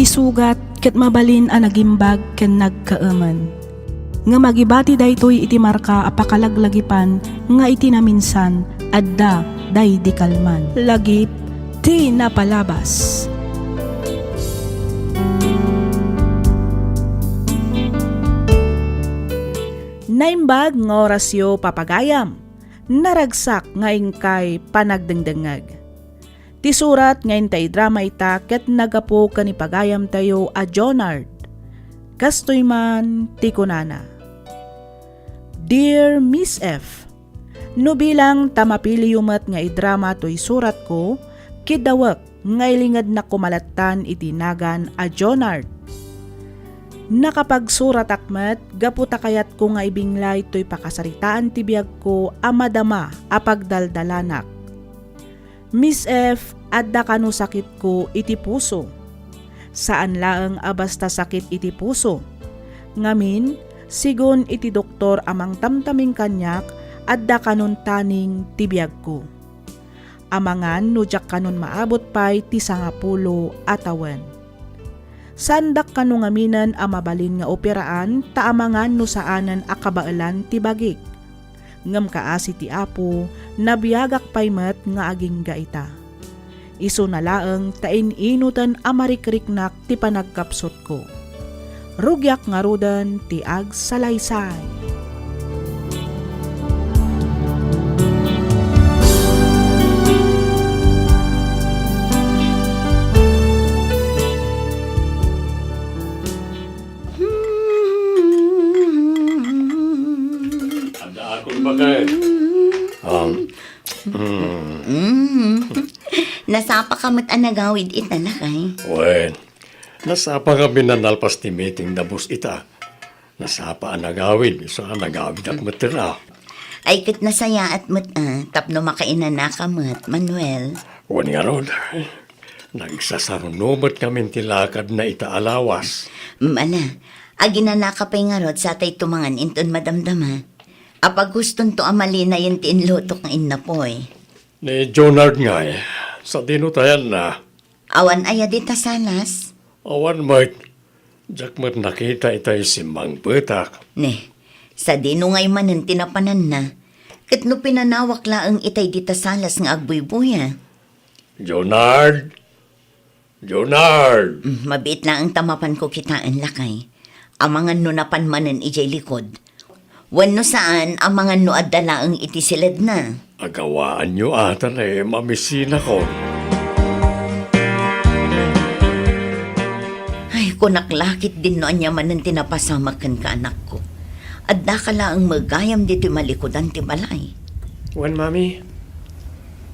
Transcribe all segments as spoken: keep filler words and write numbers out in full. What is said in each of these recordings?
sugat ket mabalin a nagimbag ken nagkaemen. Ngem agibati daytoy iti marka a pakalaglagipan nga iti naminsan, adda daydi kalman. Lagip ti napalabas. Naimbag nga orasyo, papagayam. Naragsak nga inkay panagdengdengngeg. Ti surat nga inta idrama ita ket naggapu ken ipagayamtayo a Jonard. Kastoy man ti kunana, Dear Miss F, no bilang ta mapiliyo met nga idrama toy suratko, kidawek nga ilingednak koma lattan iti nagan a Jonard. Nakapagsuratak met gapu ta kayatko nga ibinglay toy pakasaritaan ti biagko a madama a pagdaldalanak. Miss F, adda kano sakitko iti puso. Saan laeng a basta sakit iti puso. Ngamin, sigun iti doktor a mangtamtaming kaniak, adda kanon taning ti biagko. Amangan no diak kanon maabot pay ti sangapulo a tawen. Saandak kano ngaminen a mabalin nga operaan ta amangan no saanen a kabaelan ti bagik. Ngem kaasi ti Apo, nabiagak pay met nga agingga ita. Isuna laeng ta in-inuten a marikriknak ti panagkapsutko. Rugiak ngaruden ti agsalaysay. Adda akon bakay. Um, mm. Mm. Nasapa ka met a nagawid ita, lakay? Wen, nasapa nga binanalpas ti meeting da boss ita. Nasapa a nagawid, isu a nagawid ak met la. Ay, ket nasayaat met a, tapno makainanaka met, Manuel. Wen ngarud, nagsasaruno met ngamin ti lakadna ita a lawas. Mm, ala, aginanaka pay ngarud satay tumangan inton madamdama. Apagustonto a malinayen ti inlutok nga innapoy. Ni Jonard ngay, sadino tayanna? Awan aya dita salas? Awan met. Diak met nakita itay simmangpetak. Ne, sadino ngay manen ti napananna? Ket no pinanawak laeng itay dita salas nga agbuybuya. Jonard! Jonard! Mm, mabiit laeng ta mapanko kitaen, lakay. Amangan no napan manen idiay likod. Wenno saan, amangan no adda laeng iti siledna. Agawaanyo ata la, eh, mamisinakon. Ay, kunak la ketdin no ania manen ti napasamak kenka, anakko. Addaka laeng met gayam ditoy malikudan ti balay. Wen, Mami.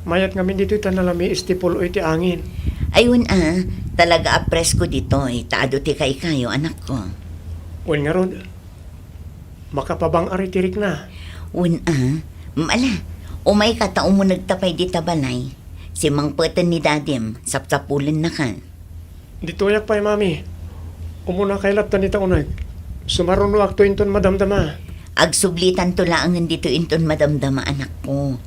Mayat ngamin ditoy ta nalamiis ti pul-oy ti angin. Ay, wen a, talaga a presko ditoy, ta adu ti kaykayo, anakko. Wen ngarud, makapabang-ari ti rikna. Wen a, mm, ala, umayka ta umunegta pay dita balay. Simmangpeten ni Dadim, sapsapulennaka. Ditoyak pay, Mami. Umunakay latta dita uneg. Sumarunoakto inton madamdama. Agsublitanto laengen ditoy inton madamdama, anakko.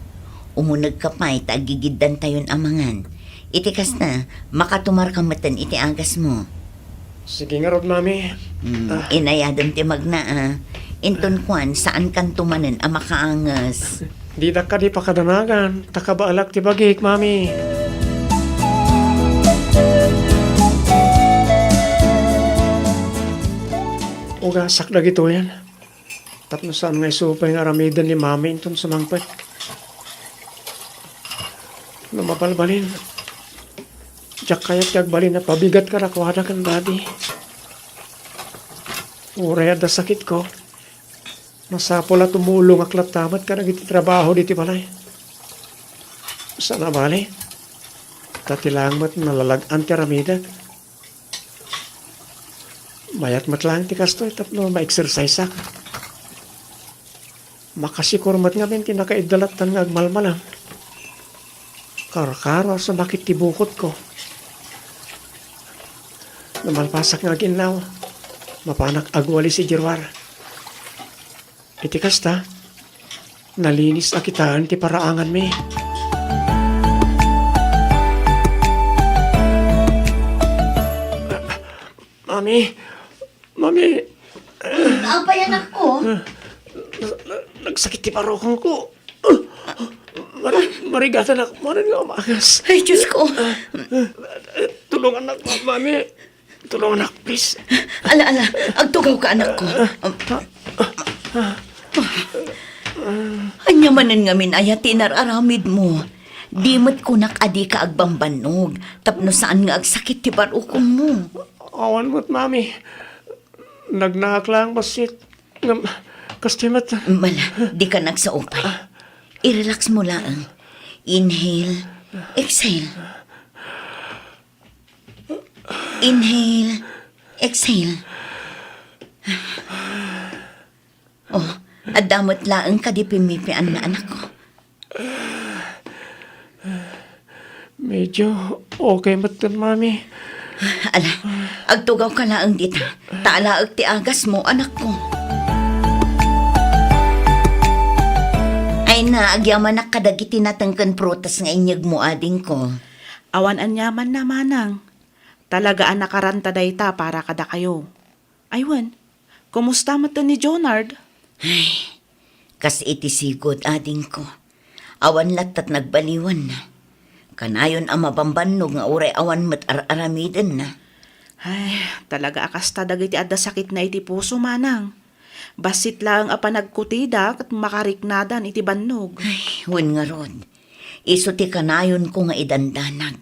Umunegka pay ta aggigiddantayon a mangan. Iti kasta, makatumarka metten iti agasmo. Sige ngarud, Mami. Hmm, ah, inayadem ti magna, a. Inton kuan, saankanto manen a makaanges. Didak kadi pakadanagan, ta kabaelak ti bagik, Mami. Ugasak dagitoyen. Tapno saan nga isu pay nga aramiden ni Mami inton sumangpet. No mabalbalin, diak kayat ti agbalin a pabigat kadakuada ken Daddy. Uray adda sakitko, masapul a tumulongak latta met kadagiti trabaho ditoy balay. Saan a bale, ta ti laeng met nalalag-an ti aramidek. Mayat met laeng ti kastoy tapno ma-exerciseak. Makasikur met ngamin ti nakaidda lattan nga agmalmalam. Karkaro a sumakit ti bukotko. No malpasak nga aginnaw, mapanak agwalis idiay ruar. Iti kasta, nalinis a kitaen ti paraanganmi. Mami, Mami, apay, anakko? Na-, na-, nagsakit ti barukongko. Mari-, marigatanak manen nga umagas. Ay, Diyos ko. Tulungannak, Mami. Tulungannak, please. Ala, ala, agtugawka, anakko. Ania manen ngamin aya ti inar-aramidmo? Di met kunak a dika agbambannog tapno saan nga agsakit ti barukongmo. Awan met, Mami. Nagnaak laeng bassit. Ngem, kastoy met. Mala, dika nagsaupay. I-relax mo laeng. Inhale, exhale. Inhale, exhale. Oh, adda met laeng kadi pimmipianna, anakko. Medyo okay met ken, Mami. Ala, agtugawka laeng dita. Ta alaek ti agasmo, anakko. Ay na, agyamanak kadagiti nateng ken prutas nga inyegmo, adingko. Awan aniamanna, manang. Talaga a nakaranta dayta para kadakayo. Ay wen, kumusta met ni Jonard? Ay, kas iti sigud, adingko. Awan lattat nagbaliwanna. Kanayon a mabambannog nga uray awan met ar-aramidenna. Ay, talaga a kasta dagiti adda sakitna iti puso, manang. Bassit laeng a panagkutida ket makariknadan iti bannog. Ay, wen ngarud. Isu ti kanayonko nga idandanag.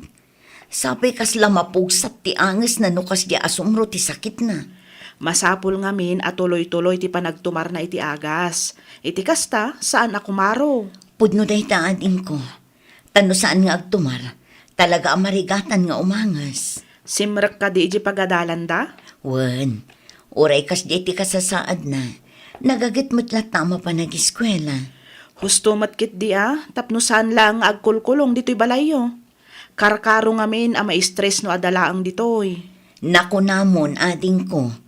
Sapay kasla mapugsat ti angesna no kasdiay a sumro ti sakitna. Masapul ngamin a tuloy-tuloy ti panagtumarna iti agas. Iti kasta, saan a kumaro. Pudno dayta, adingko. Ta no saan nga agtumar, talaga a marigatan nga umanges. Simrek kadi idiay pagadalanda? Wen, uray kasdiay ti kasasaadna, nagaget met latta a mapan agiskuela. Husto met ketdi a, tapno saan laeng nga agkulkulong ditoy balayyo. Karkaro ngamin a ma-stress no adda laeng ditoy. Nakunamon, adingko.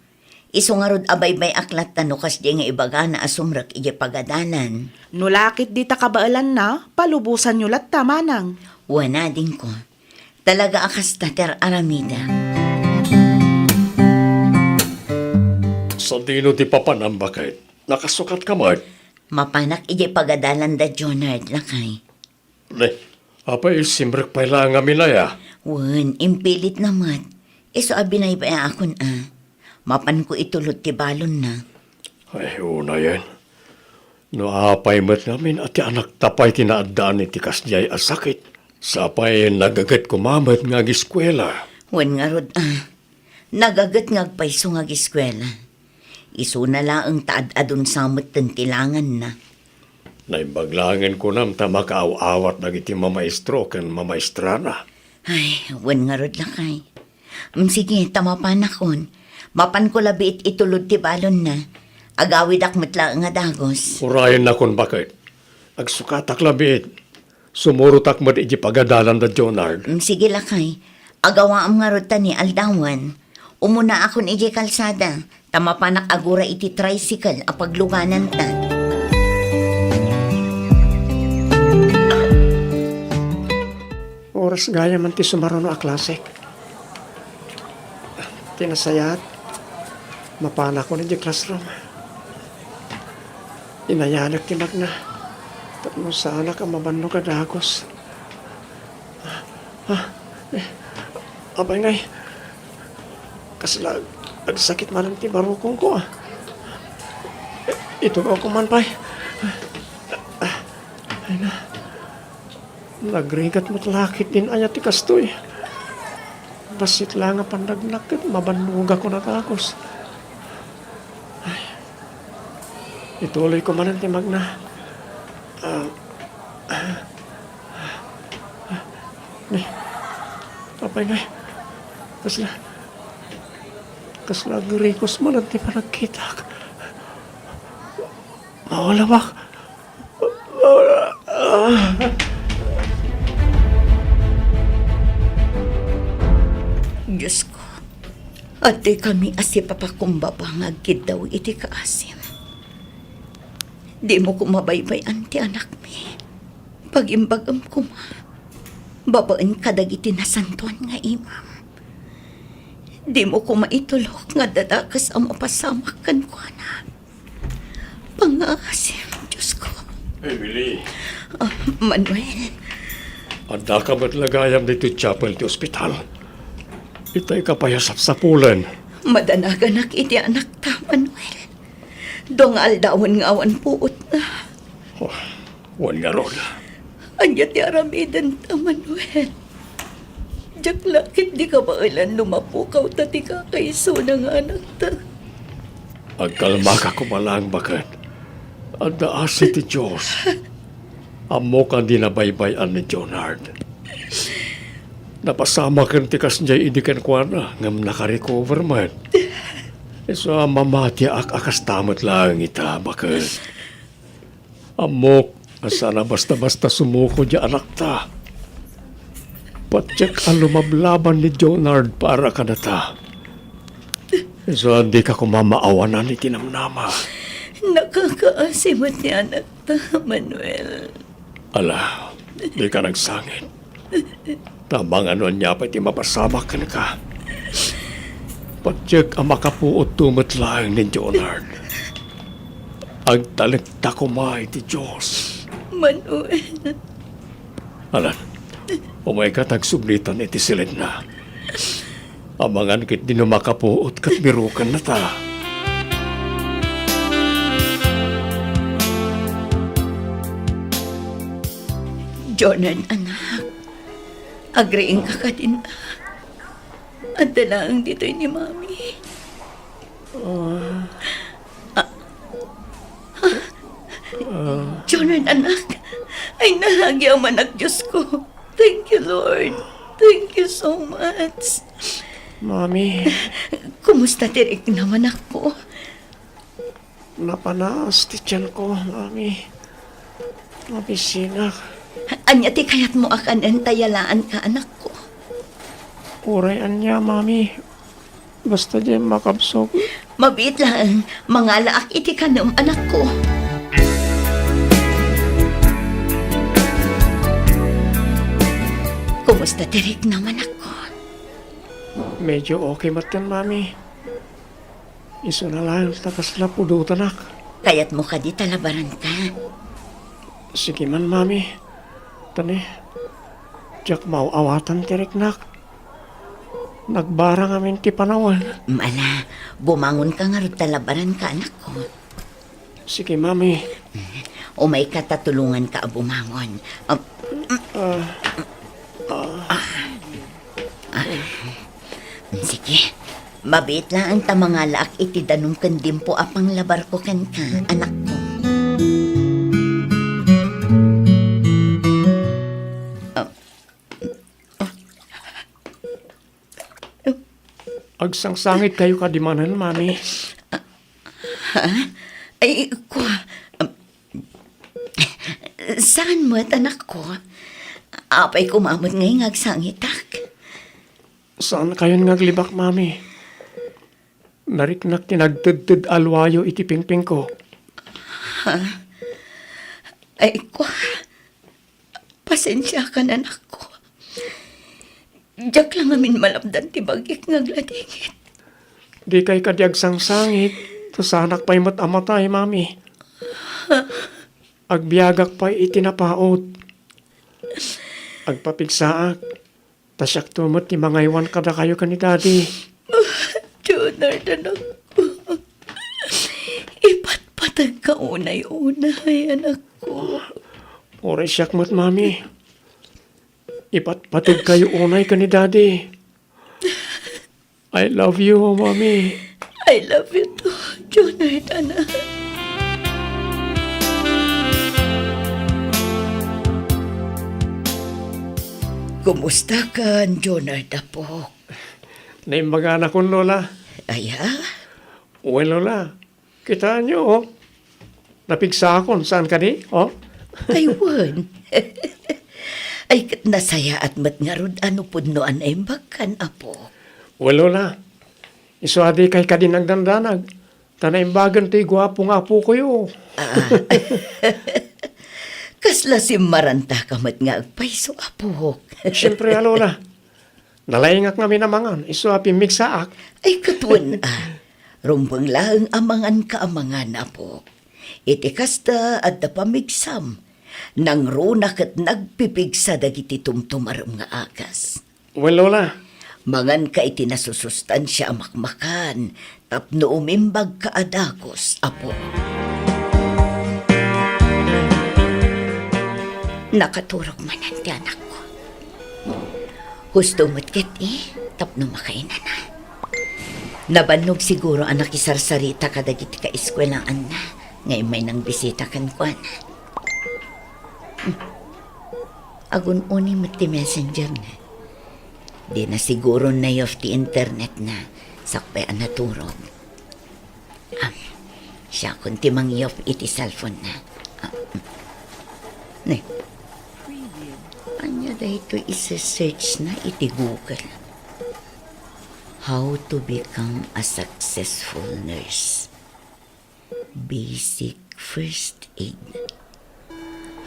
Isu ngarud a baybay-ak latta no kasdiay nga ibagana a sumrek idiay pagadalan. No la ketdi ta kabaelanna, palubosanyo latta, manang. Wen, adingko. Talaga a kasta ti ar-aramida. Sadino ti papanam, baket? Nakasukatka met? Mapanak idiay pagadalanda Jonard, lakay. Ne, apay, simrek pay laeng ngamin aya? Wen, impilitna met. Isu a binaybay-akon a. Mapanko itulod ti balonna. Ay, unayen. No apay met ngamin a ti anakta pay ti naaddaan iti kasdiay a sakit. Sapay nagaget koma met nga agiskuela. Wen ngarud a. Nagaget nga agpayso nga agiskuela. Isuna laeng ta ad-adun sa metten ti langanna. Naimbag laengen kunam ta makaaw-awat dagiti mamaestro ken mamaestrana. Ay, wen ngarud lakay. Mm, sige, ta mapanakon. Mapanko labiit itulod ti balonna. Agawidak met laeng a dagus. Urayennakon, baket. Agsukatak labiit. Sumurotak met iti pagadalanda Jonard. Mm, sige, lakay. Agawaam ngarud ta ni aldawan. Umunaakon idiay kalsada, ta mapanak agura iti tricycle a paglugananta. Oras gayam man ti sumaruno a klasek. Ti nasayaat, mapanakon idiay classroom. Inayanek ti magna tapno saanak a mabannog a dagus. Ah, eh, apay ngay, kasla ag-, agsakit manen ti barukongko, ah. Itugawko man pay. Ah, ay na. Nagrigat met la ketdin aya ti kastoy. Bassit la nga pannagnak ket mabannogakon a dagus. Ay. Ituloyko manen ti magna. Ah. Ni, apay ngay, kasla, kasla agrikos manen ti panagkitak. Mawalawak. Diosko, adtoy kami a sipapakumbaba nga agkiddaw iti kaasim. Dimo koma baybay-an ti anakmi. Pagimbagem koma babaen kadagiti nasantoan nga imam. Dimo koma itulok nga adda dakes a mapasamak kenkuana. Pangngaasim, Diosko. Emily. Ah, Manuel. Addaka met la gayam ditoy chapel ti ospital. Itay ka pay a sapsapulen. Madanaganak iti anakta, Manuel. Dua nga aldawen nga awan puotna. Oh, wen ngarud. Ania ti aramidenta, Manuel? Diak la ket di kabaelan no mapukaw ta ti kakaisuna nga anakta. Agkalmaka koma laeng, baket. Adda asi ti Dios. Ammok a di nabaybay-an ni Jonard. Napasamaken ti kasdiay idi kenkuana, ngem nakarecover met. Isu a mamatiaak a kasta met laeng ita, baket. Ammok a saan a basta-basta sumuko diay anakta. Patiek a lumablaban ni Jonard para kadata. Isu a dika koma maawanan iti namnama. Nakakaasi met ti anakta, Manuel. Ala, dika nagsangit. Ta amangan no ania pay ti mapasamak kenka. Patiek a makapuotto met laeng ni Jonard. Agtalekta koma iti Dios. Manuel. Alan, umayka ta agsublitan iti silidna. Amangan ket di no makapuot ket birukennata. Jonard, anak. Agriingka kadin, a? Adda laeng ditoy ni Mami. Ah. Ah. Ah. Jonard, anak. Ay, nalagiam, anak, Diosko. Thank you, Lord. Thank you so much. Mami. Kumusta ti riknam, anakko? Napanaas ti tianko, Mami. Mabisinak. Ania ti kayatmo a kanen ta yalaanka, anakko? Uray ania, Mami. Basta diay makabsog. Mabiit laeng, mangalaak iti kanem, anakko. Kumusta ti riknam, anakko? Medyo okay met ken, Mami. Isuna laeng ta kasla pudotanak. Kayatmo kadi ta labaranka? Sige man, Mami. Tani, diak maaw-awatan ti riknak. Nagbara ngamin ti panawen. Ala, bumangonka ngarud ta labaranka, anakko. Sige, Mami. Umayka ta tulonganka a bumangon. Ah, ah. Ah. Ah. Sige. Mabiit laeng ta mangalaak iti danum ken dimpo a panglabarko kenka, anakko. Ah. Agsangsangitkayo kadi manen, Mami? Ha? Ay, kua, um, saan met, anakko? Apay koma met ngay nga agsangitak? Saankayon nga aglibak, Mami. Nariknak ti nagtedted a luayo iti pingpingko. Ha? Ay, kua, pasensiakan, anakko. Diak la ngamin malapdan ti bagik nga agladingit. Dikay kadi agsangsangit, ta saanak pay met a matay, Mami. Agbiagak pay iti napaut. Agpapigsaak, ta siakto met ti mangaywan kadakayo ken ni Daddy. Jonard, anakko. Ipatpategka unay-unay, anakko. Uray siak met, Mami. Ipatpategkayo unay ken ni Daddy. I love you, Mami. I love you too, Jonard, anak. Kumusta kan, Jonard, apok? Naimbag a anakon, Lola. Aya? Wen, Lola. Kitaenyo, oh. Napigsaakon, saan kadi, oh? Ay, wen. Ay, ket nasayaat met ngarud a no pudno a naimbagkan, apo. Wen, Lola. Isu a dikay kadi nagdandanag. Ta naimbagen ti guapo nga apokoyo. Ah. Kasla simmarantaka met nga agpayso, apok. Siempre, a, Lola. Nalaingak ngamin a mangan, isu a pimmigsaak. Ay, ket wen a. Rumbeng laeng a manganka a mangan, apo. Iti kasta, adda pamigsam. Nangruna ket nagpipigsa dagiti tumtumarem nga agas. Wen, Lola. Manganka iti nasusustansia a makmakan tapno umimbagka a dagus, apo. Nakaturog manen ti anakko. Husto met ket, eh, tapno makainana. Nabannog siguro a nakisarsarita kadagiti kaeskuelaanna nga immay nangbisita kenkuana. Hmm. Agun-uni met ti messenger na. Di na siguro na-off ti internet na sakbay a naturog. Ah, siakon ti mangi-off iti cellphone na. Ah, mm. Ne. Ania daytoy ise-search na iti Google? How to become a successful nurse. Basic first aid.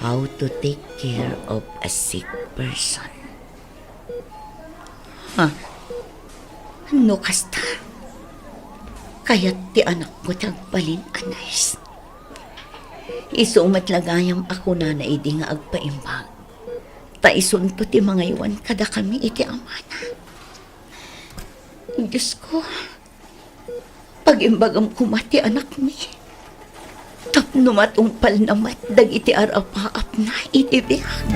How to take care of a sick person. Ha? No kasta, kayat ti anakko ti agbalin a nurse. Isu met la gayam a kunana idi nga agpaimbag, ta isunto ti mangaywan kadakami iti amana. Diosko, pagimbagam koma ti anakmi tapno matungpalna met dagiti arapaapna iti biag.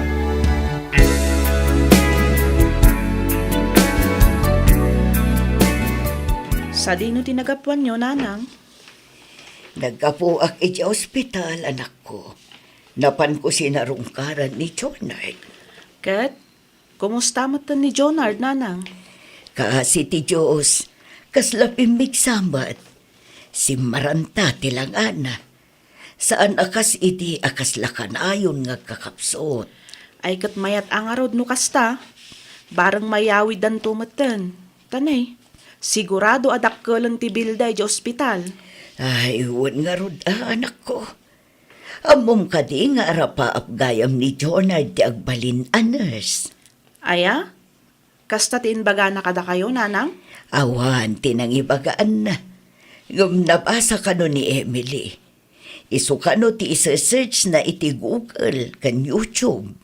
Sadino ti nagapuanyo, Nanang? Naggapuak iti ospital, anakko. Napanko sinarungkaran ni Jonard. Ket, kumusta metten ni Jonard, Nanang? Kaasi ti Dios, kasla pimmigsa met. Simmaranta ti langana. Saan a kas idi a kasla kanayon nga agkakapsut. Ay, ket mayat a ngarud no kasta. Bareng mayawiddanto metten. Ta ne, sigurado a dakkelen ti bilda idiay ospital. Ay, wen ngarud a, anakko. Ammom kadi nga arapaap gayam ni Jonard ti agbalin a nurse? Aya? Kasta ti imbagana kadakayo, Nanang? Awan ti nangibagaanna. Ngem nabasa kano ni Emily. Isu kano ti ise-search na iti Google ken YouTube.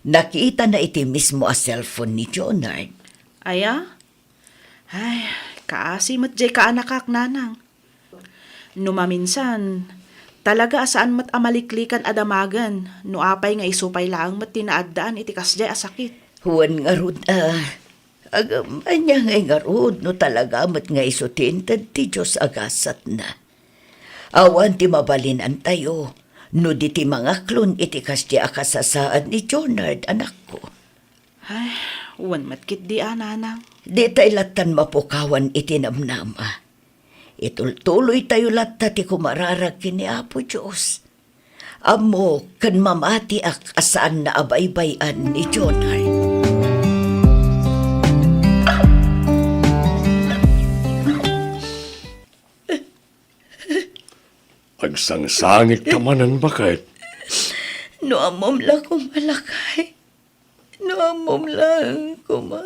Nakitana iti mismo a cellphone ni Jonard. Aya? Ay, kaasi met diay kaanakak, Nanang. No maminsan, talaga a saan met a maliklikan a damagen no apay nga isu pay laeng met ti naaddaan iti kasdiay a sakit. Wen ngarud a, agam-, ania ngay ngarud no talaga met nga isu ti inted ti Dios a gasatna. Awan ti mabalinantayo no di ti mangaklon iti kasdiay a kasasaad ni Jonard, anakko. Ay, wen met ketdi a, Nanang. Ditay lattan mapukawan iti namnama. Itultuloytayo latta ti kumararag ken ni Apo Dios. Ammok ken mamatiak a saanna a baybay-an ni Jonard. Agsangsangitka manen, baket. No ammom la koma, lakay. No ammom laeng koma.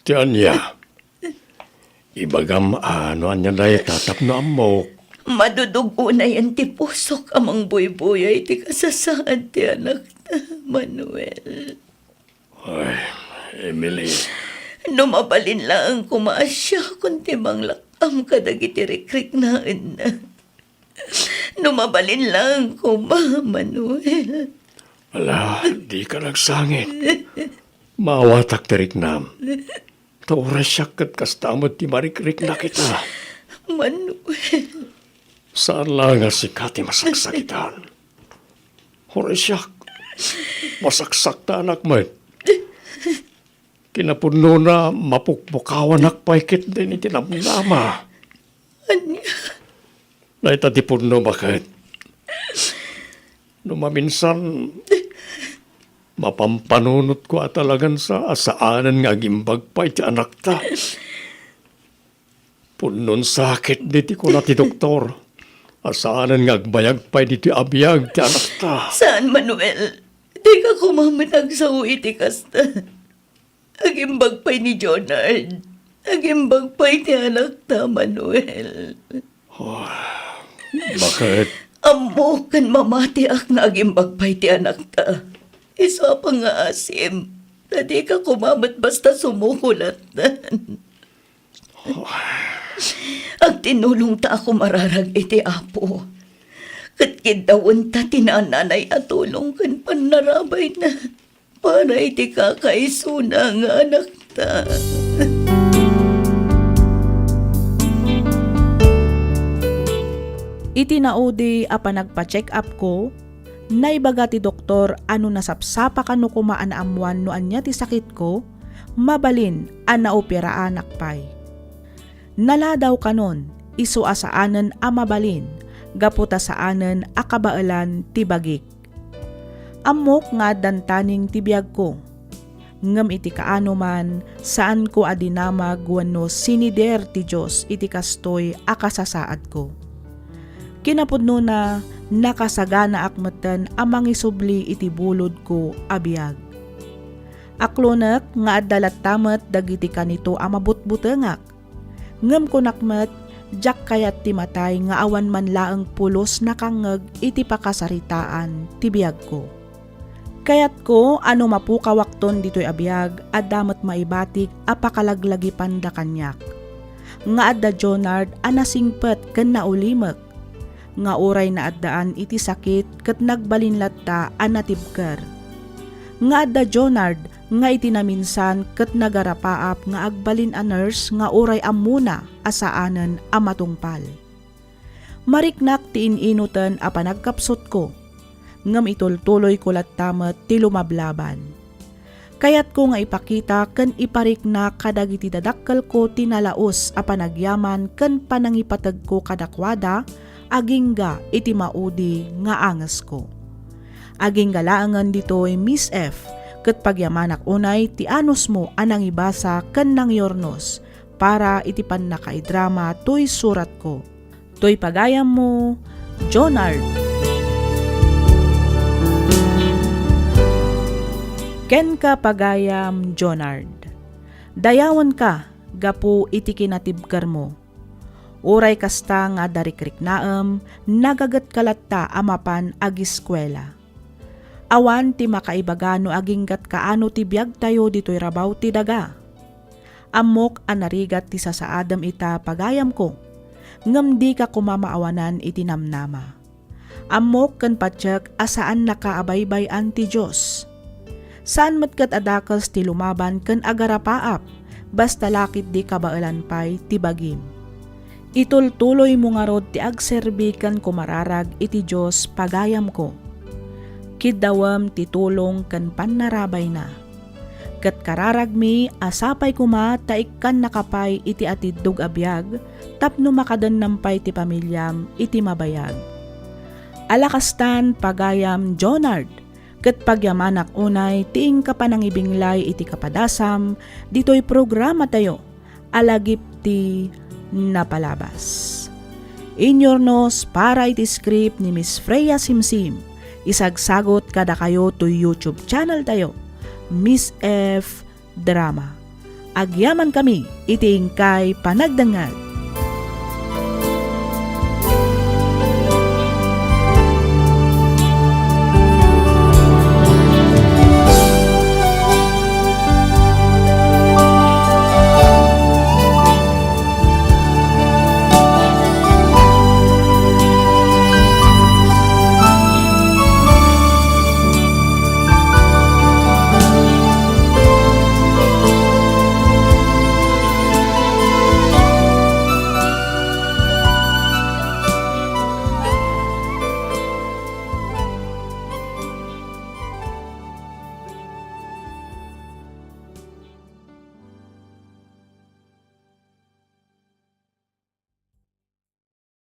Ti ania? Ibagam a no ania dayta tapno ammok. Madudug-onayen ti pusok a mangbuybuya iti kasasaad ti anakta, Manuel. Ay, Emily. No mabalin laeng koma a siakon ti manglak-am kadagiti rikriknaenna. No mabalin laeng koma, Manuel. Ala, dika nagsangit. Maawatak ti riknam. Ta uray siak ket kasta met ti marikrikna kita. Manuel. Saan la nga sika ti masaksakitan. Uray siak, masaksaktanak met. Kinapudnona, mapukpukawanak pay ketdi iti namnama. Ania? Dayta ti pudno, baket. No maminsan, mapampanunotko a talagan sa a saanen nga agimbag pay ti anakta. Pudnon sakit diti kuna ti doktor a saanen nga agbayag pay ditoy a biag ti anakta. Saan, Manuel. Dika koma met agsao iti kasta. Agimbag pay ni Jonard. Agimbag pay ti anakta, Manuel. Oh, bakit? Ammok ken mamatiak nga agimbag pay ti anakta. Isu a pangngaasim, ta dika koma met basta sumuko lattan. Agtinulongta a kumararag iti Apo, ket kiddawenta ti naananay a tulong ken pannarabayna para iti kakaisuna nga anakta. Iti naudi a panagpa-check-upko, naibaga ti doktor a no nasapsapa kano koma a naammoan no ania ti sakitko, mabalin a naoperaanak pay. Naladaw kanon, isu a saanen a mabalin, gapu ta saanen a kabaelan ti bagik. Ammok nga addan taning ti biagko. Ngem iti kaano man, saanko a dinamag wenno sinider ti Dios iti kastoy a kasasaadko. Kinapudnona, nakasaganaak metten a mangisubli iti bulodko a biag. Aklonek nga adda latta met dagiti kanito a mabutbutengak. Ngem kunak met, diak kayat ti matay nga awan man laeng pulos nakangngeg iti pakasaritaan ti biagko. Kayatko a no mapukawakton ditoy a biag, adda met maibatik a pakalaglagipanda kaniak. Nga adda Jonard a nasingpet ken naulimek, nga uray naaddaan iti sakit ket nagbalin latta a natibker. Nga adda Jonard nga iti naminsan ket nagarapaap nga agbalin a nurse nga uray ammona a saanen a matungpal. Mariknak ti in-inoten a panagkapsutko, ngem itultuloyko latta met ti lumablaban. Kayatko nga ipakita ken ipariknak kadagiti dadakkelko ti nalaus a panagyaman ken panangipategko kadakuada agingga iti maudi nga angesko. Agingga laengen ditoy, Miss F, ket pagyamanak unay ti anusmo a nangibasa ken nangyurnos para iti pannakaidrama toy suratko. Toy pagayammo, Jonard. Kenka, pagayam Jonard. Dayawenka gapu iti kinatibkermo. Uray kasta nga adda rikriknaem, nagagetka latta a mapan agiskuela. Awan ti makaibaga no aginggat kaano ti biagtayo ditoy rabaw ti daga. Ammok a narigat ti sasaadem ita, pagayamko, ngem dika koma maawanan iti namnama. Ammok ken patiek a saannaka a baybay-an ti Dios. Saan met ket a dakes ti lumaban ken agarapaap, basta la ketdi kabaelan pay ti bagim. Itultuloymo ngarud ti agserbi ken kumararag iti Dios, pagayamko. Kiddawem ti tulong ken pannarabayna. Ket kararagmi a sapay koma ta ikkannaka pay iti atiddog a biag tapno makadennam pay ti pamiliam iti mabayag. Ala kastan, pagayam Jonard, ket pagyamanak unay ti inka panangibinglay iti kapadasam ditoy programatayo a Lagip ti Napalabas. Inyurnos para iti script ni Miss Freya Simsim, isagsagut kadakayo toy YouTube channel tayo, Miss F Drama. Agyamankami iti inkay panagdengngeg.